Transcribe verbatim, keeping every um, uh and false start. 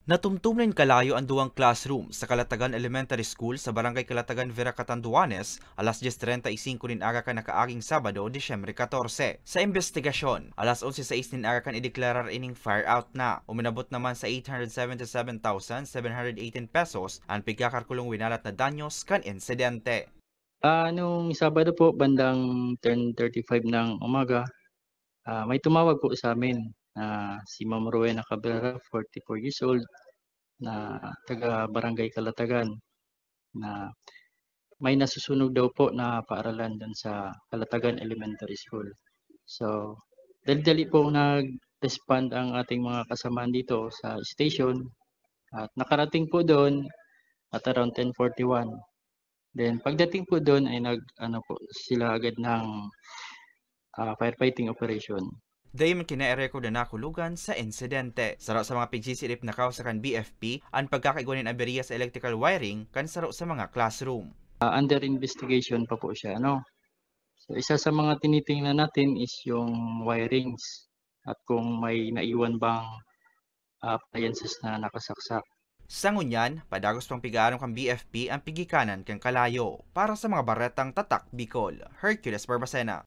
Natumtum nin kalayo an duwang classroom sa Kalatagan Elementary School sa Barangay Kalatagan, Vera, Catanduanes, alas dyes treinta y cinco nin aga kan nakaaging Sabado, Disyembre catorce. Sa imbestigasyon, alas onse sais nin aga kan ideklarar ining fire out na. Uminabot naman sa eight hundred seventy-seven thousand seven hundred eighteen pesos an pigkakalkulong winalat na danyos kan insidente. Ah, nung Sabado po, bandang ten thirty-five ng umaga, ah, may tumawag po sa amin na si Ma'am Rowena Cabrera, forty-four years old, na taga Barangay Kalatagan, na may nasusunog daw po na paaralan dun sa Kalatagan Elementary School. So, dali-dali po nag-respond ang ating mga kasamahan dito sa station at nakarating po doon at around ten forty-one. Then, pagdating po doon ay nag-, ano po, sila agad ng, ah, firefighting operation. Dai man kinaerekod na nakulogan sa insidente. Saro sa mga pigsisilip na kawsa kan B F P an pagkakaigwa nin aberya sa electrical wiring kan saro sa mga classroom. Ah, under investigation pa po siya, no? So, isa sa mga tinitingnan natin is yung wirings at kung may naiwan bang, ah, appliances na nakasaksak. Sa ngunyan, padagos pang pig-aaram kan B F P an pigikanan kan kalayo. Para sa mga baretang Tatak Bicol, Hercules Barbacena.